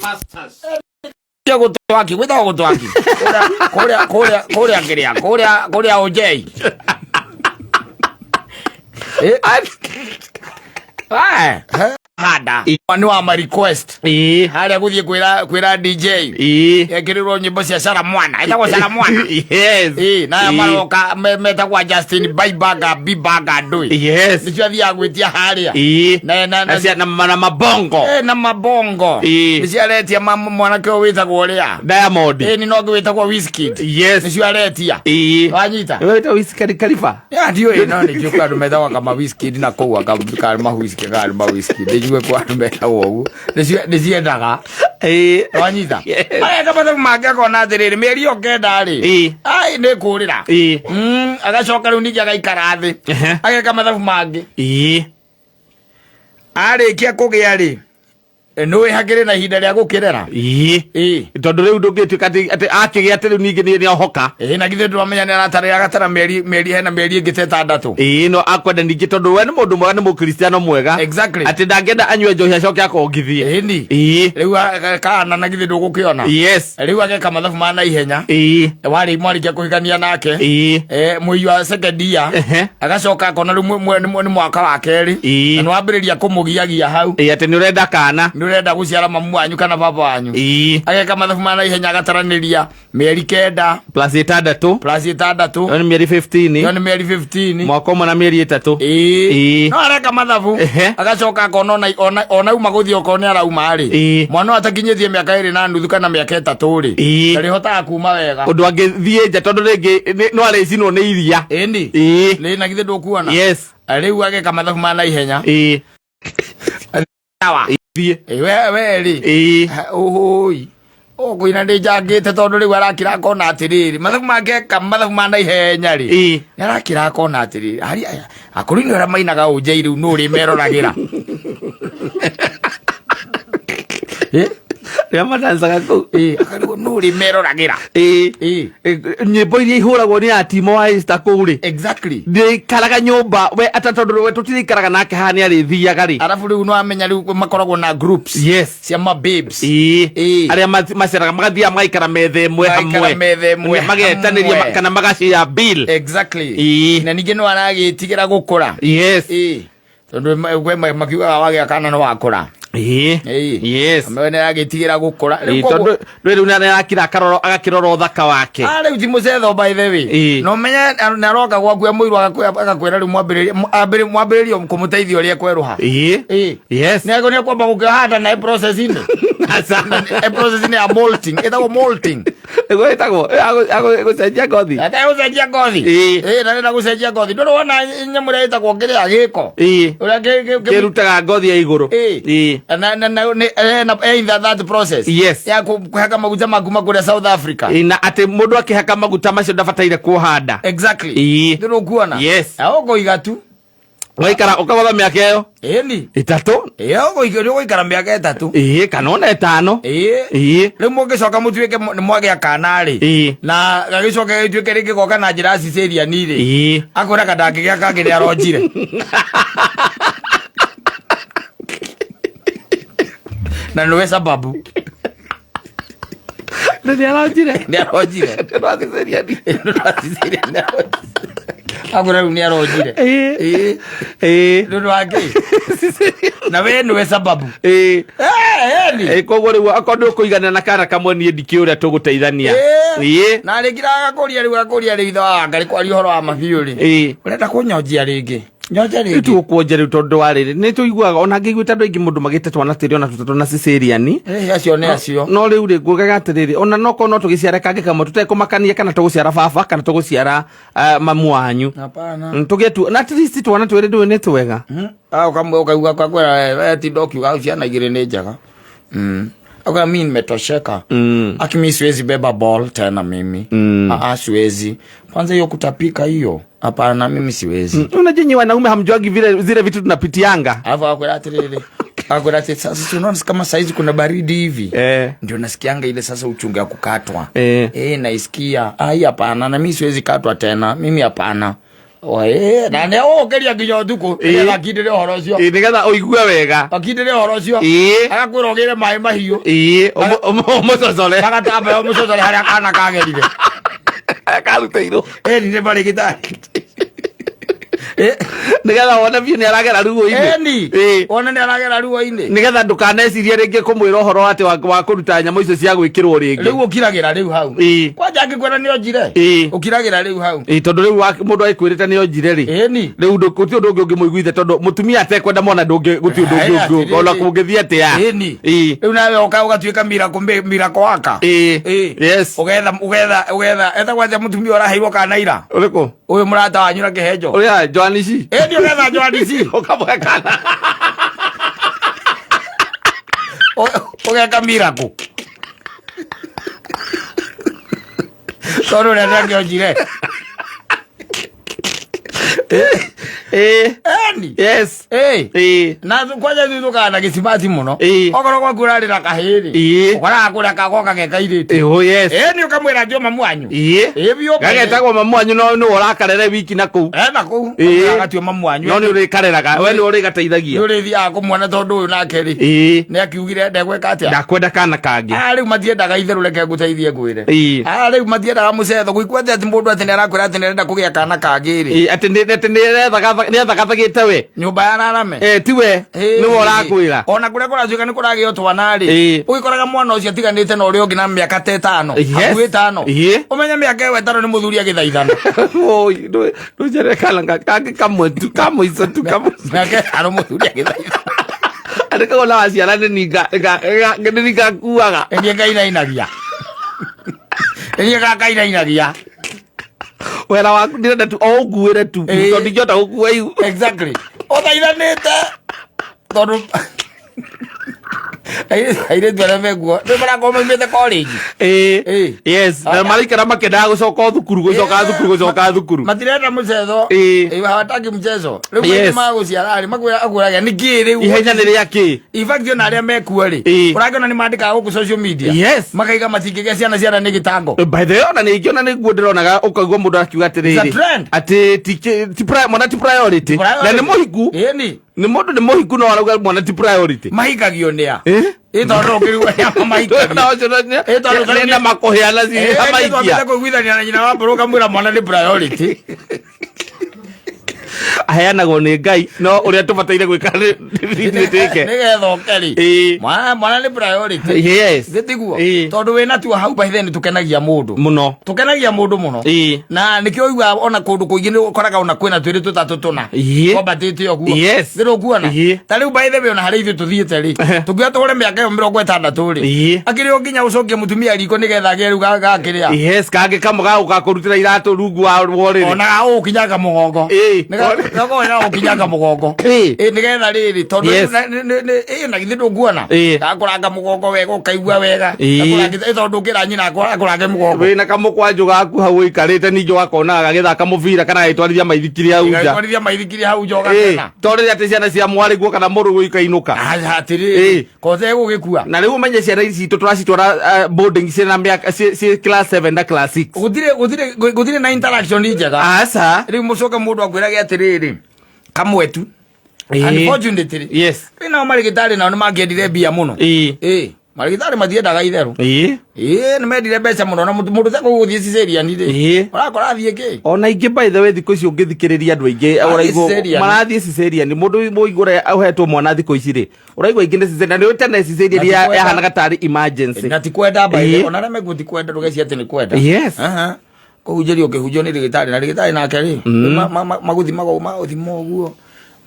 Masters. Gũtwaki gwĩtagwo gũtwaki kũrĩa kũrĩa kũrĩa kĩrĩa kũrĩa kũrĩa ũnjei. Eh, eh, handa nĩ wa ma request harĩa gũthiĩ kwĩra kwĩra DJ ekĩrĩrwo nyĩmbo cia Sara Mwana, ĩtagwo Sara Mwana. Ĩ, na aya maroka metagwo Justin Bieber, Bieber ndũĩ nĩcio athiaga gwĩtia harĩa. Na mabongo. Eh, na mabongo. Nĩcio aretia mwanake ũyũ wĩtagwo ũrĩa Diamond. Ĩ, ni nongĩ wĩtagwo Wizkid. Nĩcio aretia. Wanyita? Wĩta Wizkid Khalifa. Ya, ndiũĩ, no nĩ njũĩ kwĩ andũ metagwo kama Wizkid na kũu aka ma Wizkid kana ma Wizkid, nĩ njũĩ kwĩ andũ metagwo ũguo. Nĩciendaga. Wanyita? Yes. Mareka mathabu make akona atĩrĩrĩ, mĩeri ĩyo 9 rĩ, ai nĩ kũrĩra. Agacoka rĩu ningĩ agaikara thĩ, ageka mathabu mangĩ. Arĩkia kũgĩa rĩ, nĩũĩ hakĩrĩ na ihinda rĩa gũkĩrera. Tondũ rĩu ndũngĩtuĩka atĩ akĩgĩa atĩ rĩu ningĩ nĩ ohoka. Ĩ, na githĩ ndũramenya nĩ aratarĩra agatara mĩeri mĩeri hena mĩeri ĩngĩ ta 6. Ĩĩ, no akwenda ningĩ tondũ we nĩ mũndũ mwega, nĩ mũkristiano mwega. Atĩ ndangĩenda anyue njohi acoke akongithie. Ĩni. Rĩu kana na githĩ ndũgũkĩona? Rĩu ageka mathabu ma naihenya. Warĩ mwarĩkia kũhikania nake. Mũiyi wa second year. Agacoka akona rĩu nĩ mwaka wa kerĩ. Na nĩwambĩrĩria kũmũgiagia hau. Ĩĩ, atĩ nĩ ũrenda kana. Nĩ ũrenda gũciara mamu wanyu kana baba wanyu. Ageka mathabu ma naihenya agataranĩria mĩeri 9 plus 6. Plus 6. Ĩyo nĩ mĩeri 15. Ĩyo nĩ mĩeri 15. Mwaka ũmwe na mĩeri 3. No areka mathabu. Agacoka akona ona uma gũthiĩ okorwo nĩ arauma rĩ. Mwana ũyũ atakinyĩtie mĩaka 2.5 kana mĩaka 3 rĩ. Ndarĩhotaga kuma wega. Ũndũ angĩthiĩ nja tondũ rĩngĩ no arĩcinwo nĩ iria. Ĩni. Nĩ na githĩ ndũkuona? Yes. Rĩu ageka mathabu ma naihenya. Sawa. Thiĩ. Ĩ, we rĩ. Ũhũi. Ũkũina ndĩ njangĩte tondũ rĩu arakira akona atĩrĩrĩ, mathabu make ka mathabu ma naihenya rĩ. Nĩ arakira akona atĩrĩrĩ, ari aya akũrũ nĩ arĩa mainaga ũnjei rĩu nũ ũrĩ meroragĩra. Rĩrĩa madancaga kũu. Ĩ, akarigwo nũ ũrĩ meroragĩra. Nyĩmbo iria ihũragwo nĩ atimo wa Easter kũu rĩ. Ndĩikaraga nyũmba we ata tondũ we tũtirĩikaraga nake haha nĩ arĩthiaga rĩ. Arabu rĩu nĩ wamenya rĩu makoragwo na groups. Cia ma babes. Arĩa maceraga magathiaga magaikara metha ĩmwe Magaikara hamwe. metha ĩmwe Magetanĩria hamwe. kana magacĩa bill. Na ningĩ nĩ aragĩtigĩra gũkũra. Tondũ kwĩ makiugaga wagĩa kana nĩ wakũra. Amwe nĩ aragĩtigĩra gũkũra. Rĩu koguo Tondũ rĩu nĩ arakira agakĩrora ũthaka wake. Rĩu ti mũcetho by the way. Na ũmenye nĩ aroka gwaku e mũirũ agakwĩra rĩu mwambĩrĩrie kũmũteithia ũrĩa ekwerũha. Nĩ ekwamba gũkĩhanda na e process-inĩ. Aca. E process-inĩ ya molting. Ĩtagwo molting. Ĩguo ĩtagwo, ya gũcenjia ngothi. Ata gũcenjia ngothi. Na nĩ gũcenjia ngothi. Ndũrĩ wona nyamũ ĩrĩa ĩtagwo kĩrĩa gĩko? Ũrĩa Kĩrutaga ngothi ya igũrũ. Na, na, na, nĩ, na, in that process. Ya kũhaka maguta maku ma kũrĩa South Africa. Na atĩ mũndũ akĩhaka maguta macio ndabataire kuoha nda. Ndũrĩ ũkuona? Na ũkũiga tu. Ũgaikara ũkagotha mĩaka ĩyo? Ĩni. 3. Ũgũikara mĩaka 3. Kana ona 5. Rĩu mũngĩcoka mũtuĩke nĩ mwagĩa kana rĩ. Na gagĩcoke gĩtuĩke rĩngĩ goka na njĩra ya cesarean rĩ. Akwĩraga ndangĩgĩa kangĩ nĩ aronjire. Na nĩwe sababu. Nĩ aronjire. Nĩ aronjire. Nĩ aronjire. Nĩ aronjire. Akwĩra rĩu nĩ aronjire. Nĩ ũndũ wa kĩ? Na we nĩwe sababu. Koguo rĩu akorwo ndũkũiganĩra na kana kamwe niĩ ndikĩũĩ ũrĩa tũgũteithania. Na rĩngĩ agakũria rĩu akũria rĩu ithe wa Ngarĩ kwaria ũhoro wa mabiũ rĩ. Ũrenda kũnyonjia rĩngĩ? Nyonja rĩngĩ. Rĩu tũgũkuonja rĩu tondũ wa rĩrĩ, nĩ tũiguaga ona ngĩiguĩte andũ aingĩ mũndũ magĩte twana twĩrĩ ona tũtatũ na cesarean. Acio nĩ acio. No rĩu rĩ, ngugaga atĩrĩrĩ, ona no korwo no tũgĩciare kangĩ kamwe tũtekũmakania kana tũgũciara baba kana tũgũciara mamu wanyu. Hapana. Tũgĩe tu, na at least twana twĩrĩ ndũĩ nĩ twega. Ukamwe ukauga ukakwira, tinda ukiuga ciana igĩrĩ nĩ njega. Uka mimi nimetosheka. Aki mimi siwezi beba ball tena mimi. Siwezi. Kwanza hiyo kutapika hiyo. Hapana, mimi siwezi. Unajua nyinyi wanaume hamjuagi vile zile vitu tunapitianga. Alafu akwira atiriri. Akwira ati sasa si unaona kama saizi kuna baridi hivi. Ndio nasikianga ile sasa uchungu ya kukatwa. Naisikia. Hii hapana, na mimi siwezi katwa tena. Mimi hapana. Oe, na nĩ ũgũkĩria nginya ũtukũ Ĩĩ. nĩgetha akindĩre ũhoro ũcio. Ĩĩ, nĩgetha ũigue wega. Akindĩre ũhoro ũcio. Ĩĩ. Agakwĩra ũgĩre maĩ mahiũ. Ĩĩ, ũmũcocore. Gagatamba ũmũcocore harĩa kana kagerire. Karutĩirwo. Ĩni nĩ marĩgĩtarĩ. Nĩgetha wone biũ nĩ aragera ruo-inĩ. Ĩni. Ĩĩ. Wone nĩ aragera ruo-inĩ. Nĩgetha ndũkanecirie rĩngĩ kũmwĩra ũhoro atĩ wa kũruta nyamũ icio cia gwĩkĩrwo rĩngĩ. Rĩu ũkiragĩra rĩu hau. Ĩĩ. Kwanja angĩkwĩra nĩ onjire. Ĩĩ. Ũkiragĩra rĩu hau. Ĩĩ, tondũ rĩu mũndũ agĩkwĩrĩte nĩ onjire rĩ. Ĩni. Rĩu gũtirĩ ũndũ ũngĩ ũngĩmũiguithia tondũ mũtumia atekwenda mwana ndũngĩ gũtirĩ ũndũ ũngĩ Aya, ũngĩ ona atĩrĩrĩ. kũngĩthiĩ atĩa. Ĩni. Ĩĩ. Rĩu nawe ũka ũgatuĩka miracle miracle worker. Ĩĩ. Ĩĩ. Yes. Ũgetha ũgetha ũgetha etagwo atĩa mũtumia ũraheirwo kana ira? Ũrĩkũ? Ũyũ mũrata wanyu na kĩhenjo. Ũrĩa Joanici. Ĩni ũgetha Joanici. Ũkamũhe kana. Ũgeka miracle. Tondũ ũrĩa ndangĩonjire. Ĩĩ. Ĩni. Yes. Ĩĩ. Ĩĩ. Na kwanja thuthũkaga na gĩcibati mũno. Ĩĩ. Okorwo gwaku ũrarĩ na kahĩĩ rĩ. Ĩĩ. Ũkoraga kũrĩa kagoka ge kairĩtu. Ĩĩ, oh yes. Ĩni ũkamwĩra ndio mamu wanyu. Ĩĩ. Ĩĩ biũ. Gagetagwo mamu wanyu no nĩ ũrakarere wiki na kũu. Ena kũu. Ĩĩ. Agatua mamu wanyu. No nĩ ũrĩkareraga. We nĩ ũrĩgateithagia. Nĩ ũrĩthiaga kũmuona tondũ ũyũ nake rĩ. Ĩĩ. Nĩ akiugire ndegwĩka atĩa. Ndakwenda kana kangĩ. Ah rĩu matiendaga itherũ reke ngũteithie ngwĩre. Ĩĩ. Ah rĩu matiendaga mũcetho gũikua atĩ mũndũ atĩ nĩ arakwĩra atĩ nĩ arenda kũgĩa kana kangĩ rĩ. Ĩĩ, atĩ nĩ ethagathagĩte we. Nyũmba ya rarame. Eh, tiwe. Nĩwe ũrakwĩra. Ona kũrĩa kũratuĩka nĩ kũragĩo twana rĩ. Ĩĩ. Ũgĩkoraga mwana ũcio atiganĩte na ũrĩa ũngĩ na mĩaka ta ĩtano. Yes. Hakuhĩ ĩtano. Ĩĩ. Ũmenye mĩaka ĩyo ĩtano nĩ mũthuri agĩthaithana. Oi, ndũnjĩre kana kangĩ kamwe tu kamũico tu kamũico. Mĩaka ĩtano mũthuri agĩthaithana. Andĩ kagona waciara nĩ ningakuaga. Nĩ ngainainagia. Nĩ gakainainagia. Wĩra waku ndĩrenda tu o ũnguĩre tu Ĩĩ. tondũ ndingĩhota gũkua ihu. Exactly. Ũthaithanĩte tondũ airĩtu arĩa mekuo nĩ marakorwo maumĩte college. Ĩĩ. Ĩĩ. Yes, na maraikara makendaga gũcoka o thukuru gũcoka thukuru gũcoka thukuru. Matirenda mchezo. Ĩĩ. Ĩĩ hawataki mchezo. Rĩu Yes. maingĩ magũciara rĩ makwĩra akwĩraga nĩ kĩ rĩu. Ihenya nĩ rĩa kĩ? In fact ona arĩa mekuo rĩ. Ĩĩ. Ũrakĩona nĩ mandĩkaga gũkũ social media. Yes. Makaiga matingĩgĩa ciana ciana nĩ gĩtango. By the way, ona ningĩ ona nĩguo ndĩronaga ũkaigua mũndũ akiuga atĩrĩrĩ It's a trend. atĩ mwana ti priority na nĩ mũhiku Ĩni. nĩ mũndũ nĩ mũhiku no arauga mwana ti priority. Mahikagio nĩ a? Eh? Ĩ tondũ ũkĩrigwo nĩ a mahikagio. Na ũcio Ĩ tondũ nĩ na makũheana Ĩ, maikia. twambĩte kũiguithania na nyina wa mbũrũ ũkamwĩra mwana nĩ priority. Aheanagwo nĩ Ngai no ũrĩa tũbataire gwĩka nĩ twĩke. Nĩgetha ũke rĩ. Ĩĩ. Mwana mwana nĩ priority. Yes. Githĩ tiguo? Ĩĩ. Tondũ wĩna tuo hau by then tũkenagia mũndũ. Mũno. Tũkenagia mũndũ mũno. Ĩĩ. Na nĩkĩo ũiguaga ona kũndũ kũingĩ nĩ ũkoraga ona kwĩna twĩrĩ tũtatũ tũna. Ĩĩ. Kwambatĩte ũguo. Yes. Thĩ ndũkuona? Ĩĩ. Ta rĩu by the way ona harĩa ithuĩ tũthiĩte rĩ. Tũngiuga tũgũre mĩaka ĩyo 60 rĩ. Ĩĩ. Akĩrĩ o nginya ũcokie mũtumia riko nĩgetha agĩe rĩu gakĩrĩa. Yes, kangĩ kamwe ga gũkakũrutĩra iratũ rungu wa rũrĩrĩ. Ona gagũkinyanga mũgongo. Ĩĩ. Nĩgakorwo gũkinyanga mũgongo. Ĩĩ. Ĩĩ nĩgetha rĩrĩ tondũ Yes. ĩĩ na githĩ ndũkuona. Ĩĩ. Gakũranga mũgongo wega ũkaigua wega. Ĩĩ. Gakũrangĩte ĩ tondũ ũngĩra nyina akũrange mũgongo. Wĩna kamũkwanjũ gaku hau ũikarĩte ningĩ ũgakonaga gagĩthaka mũbira kana gagĩtwarithia maithikiri hau nja. Gagĩtwarithia maithikiri hau nja Ĩĩ, ũgakena. to rĩrĩa atĩ ciana cia mwarĩguo kana mũrũguo ikainũka. Aca atĩrĩrĩ. Ĩĩ. Kote gũgĩkua. Na rĩu ũmenye ciana ici citũ tũracitwara boarding ciĩna mĩaka ciĩ class 7 na class 6. Gũtirĩ gũtirĩ gũtirĩ na interaction njega. Aca. Rĩu mũcoke mũndũ akwĩrage atĩrĩrĩ. Kamwe tu. Ĩĩ. Unfortunately. Yes. Rĩu nao marĩgĩtarĩ nao nĩ mangĩendire mbia mũno. Ĩĩ. Ĩĩ. Marĩgĩtarĩ matiendaga itherũ. Ĩĩ. Ĩĩ nĩ mendire mbeca mũno na mũndũ tekũgũthiĩ cesarean rĩ. Ĩĩ. Ũrakora athiĩ kĩ? Ona ingĩ by the way thikũ ici ũngĩthikĩrĩria andũ aingĩ Marathiĩ ũraigua cesarean. marathiĩ cesarean mũndũ mũigũre ũhetwo mwana thikũ ici rĩ ũraigua aingĩ nĩ cesarean na nĩ tene cesarean Na ti kwenda. yahanaga tarĩ emergency. Na ti kwenda by the Ĩĩ. ona arĩa mekuo ti kwenda ndũgecirie atĩ nĩ kwenda. Yes. Aha. Kũhunjĩrio ũkĩhunjio nĩ ndagĩtarĩ na ndagĩtarĩ nake rĩ magũthimaga magũthima ũguo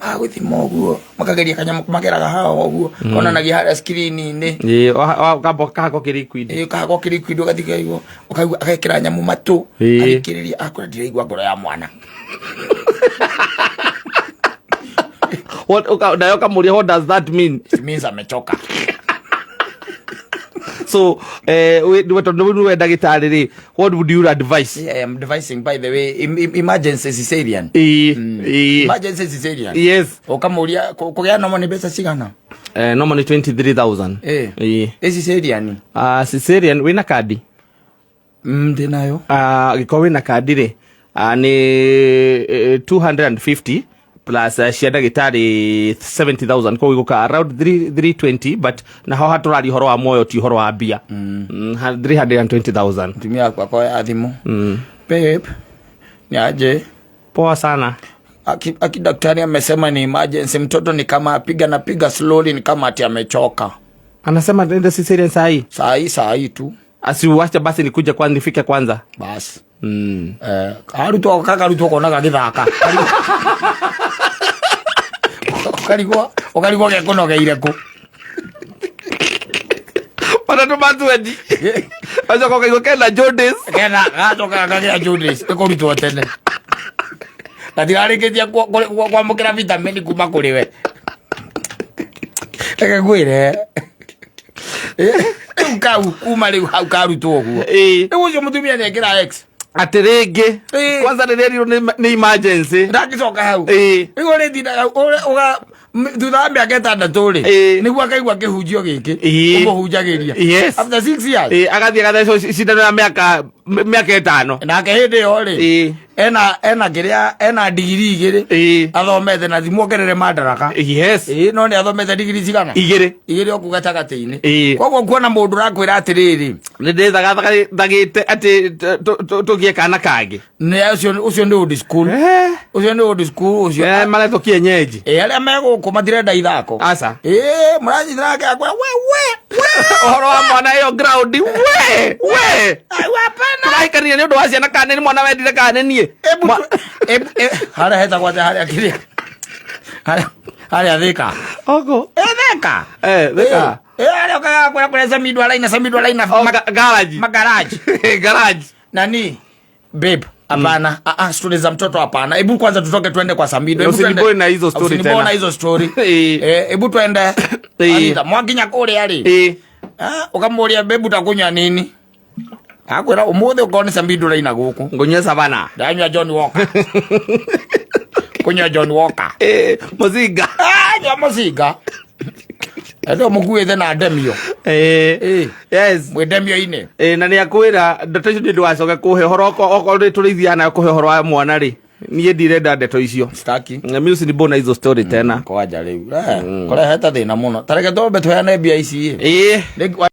magũthima ũguo makageria kanyamũ mageraga haha ũguo konanagia harĩa screen-inĩ. Ĩĩ, kamba kahako kĩ liquid. Ĩĩ kahako kĩ liquid ũgathiĩ ũkaigua ũkaigua agekĩra nyamũ matũ Ĩĩ. athikĩrĩria akwĩra ndiraigua ngoro ya mwana. What nayo ũkamũria what does that mean? It means amechoka. So we tondũ nĩwe ndagĩtarĩ rĩ what would you advise? Yeah, I am advising by the way emergency cesarean. Ĩĩ, ĩĩ. Emergency cesarean. Yes. Ũkamũria kũgĩa nomo nĩ mbeca cigana? Normally 23,000. Ĩĩ. Ĩĩ. Ĩ cesarean. Cesarean wĩna kandi? Ndĩnayo. Angĩkorwo wĩna kandi rĩ Nĩ 250 plus cia ndagĩtarĩ 70,000, koguo igũka around 3, 320, but naho hatũraria ũhoro wa muoyo, ti ũhoro wa mbia. 320,000. Mutumia wakwa akoya thimũ, "Babe, ni aje?" Poa sana. Aki daktari amesema ni emergency, mtoto ni kama apiga na piga slowly, ni kama ati amechoka. Anasema nende cesarean sahi? Saa hii, saa hii tu. Asiwache basi nikuje kwanza, nifike kwanza. Basi. Eh, arutwo kakarutwo kona gagĩthaka, ũkarigwo ũkarigwo gekũnogeire kũ. Matatũ ma 20, acoka ũkaigua kena jaundice. Kena gacoka kagĩa jaundice, ĩkũrutwo tene, gatirarĩkĩtie kwamũkĩra vitamin kuma kũrĩ we. Reke ngwĩre, rĩu kau kuma rĩu hau karutwo ũguo, rĩu ũcio mũtumia nĩekĩra X. Atĩ rĩngĩ? Ĩĩ. Kwanza rĩrĩa erirwo nĩ emergency. Ndangĩcoka hau. Rĩu ũrĩtindaga thutha wa mĩaka 6 rĩ, nĩguo akaigua kĩhunjio gĩkĩ ũmũhunjagĩria. After 6 years. Ĩĩ, agathiĩ agathecwo cindano ya mĩaka 5. Nake hĩndĩ ĩyo rĩ, ena kĩrĩa, ena ndigiri 2 athomete na thimuongerere madaraka. Ĩĩ, no nĩ athomete ndigiri cigana? 2. 2 o kũu gatagatĩ-inĩ. Koguo kuona mũndũ ũrakwĩra atĩrĩrĩ, Nĩ ndĩthagathagĩte atĩ tũgĩe kana kangĩ. Nĩ ũcio nĩ old school. Ũcio nĩ old school ũcio. Eh, maretwo kienyeji. Ĩ, arĩa me gũkũ matirenda ithako. Aca. Ĩ, mũranyitana nake akwĩra, "We, we, we." Ũhoro wa mwana ĩyo ground, we we. Ai, hapana. Tũrahikania nĩ ũndũ wa ciana kana nĩ mwana wendire kana nĩ niĩ? Ebu harĩa hetagwo atĩa, harĩa kĩrĩa, harĩa Thika? Oko. Ĩ, Thika. Eh, Thika. Ĩ, harĩa ũkaga kwĩra kũrĩa Samido araina, Samido araina. Oh, garage. Magaraji. Garage. Nani, "Babe, hapana, ah, ah, stori za mtoto hapana, hebu kwanza tutoke tuende kwa Samido. Hebu Usiniboe na hizo story Usiniboe tena." na hizo story. Eh, hebu twende. Anita, mwakinya kũrĩa rĩ, ah, ũkamũria, "Babe, utakunywa nini?" Akwĩra, "Ũmũthĩ ũkorwo nĩ Samido raina gũkũ." Ngũnyua Savana. Ndanyua John Walker, kunywa John Walker. Eh, mũcinga. Ah, nyua mũcinga endo mũkuĩte na ndemio. Mwĩ ndemio-inĩ. Eh, na nĩ akwĩra ndeto icio nĩ ndwacoke kũhe ũhoro okorwo nĩ tũrĩithiaga nayo kũhe ũhoro wa mwana rĩ, niĩ ndirenda ndeto icio. Staki. Mimi usinibona hizo story tena. Kwanja rĩu, kũrehete thĩna mũno, tareke twambe tũheane mbia ici. Rĩngĩ.